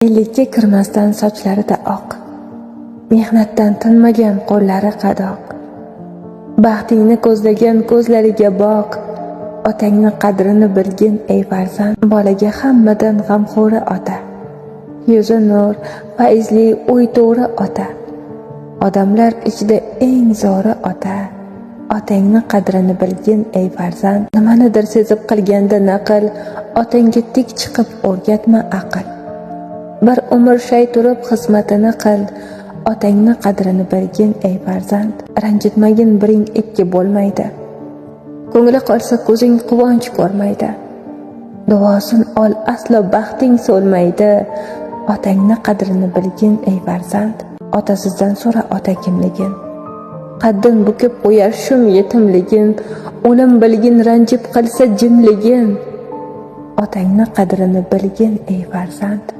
Ellikka kirmasdan sochlarida oq, mehnatdan tinmagan qo'llari qadoq. Baxtingni ko'zlagan ko'zlariga boq, otangni qadrini bilgin, ey farzand. Bolaga hammadan g'amxo'ri ota. Yuzi nur, fayzli, o'y to'g'ri ota. Odamlar ichida eng zo'ri ota. Otangni qadrini bilgin, ey farzand. Nimanidir sezib qilganda naql, otangga tik chiqib o'rgatma aql. Bir umr shay turib xizmatini qil, otangni qadrini bilgin, ey farzand. Ranjitmagin biring ikki bo'lmaydi. Ko'ngli qolsa, ko'zing quvonch ko'rmaydi. Duosin ol, aslo baxting so'lmaydi. Otangni qadrini bilgin, ey farzand. Otasizdan so'ra ota kimligin. Qaddin bukib qo'yar shum yetimligin, o'lim bilgin ranjib qilsa jimligin. Otangni qadrini bilgin, ey farzand.